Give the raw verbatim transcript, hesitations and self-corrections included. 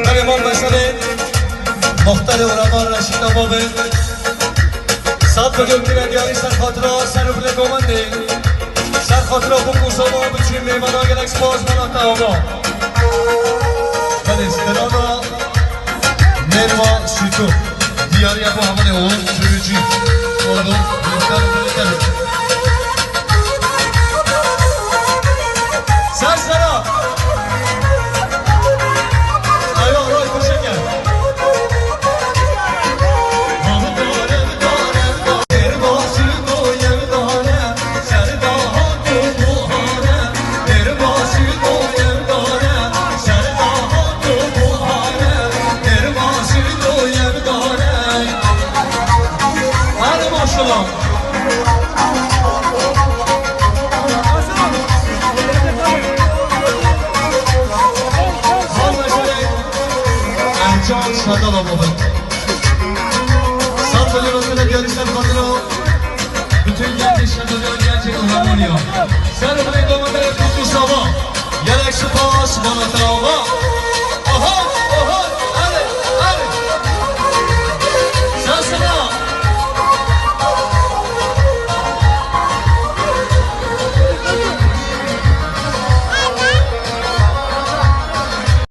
Belê, mal meselê Muxtarê Ulema Reşîd Ava be. Sed milyon tîne diyarî ser xatira ser û bilê domendê. Ser xatira xwe ku zava biçûn mêvana gelek spas bana te ava. Belê, strana Nerva Şîto. Diyariya bo hevalê Oğuz Sürücü. Ordu, Muxtar Ulu Kemik. Ser sera. Eyvah, Roy Kuşeke. Hadi maşallah. Ercan Şadal ablamın. Sağ olun, gelişler hatırı. Bütün genç yaşadığı gerçek önemli ya. Sen buraya domates tutmuş ama. Gerek şu pas bana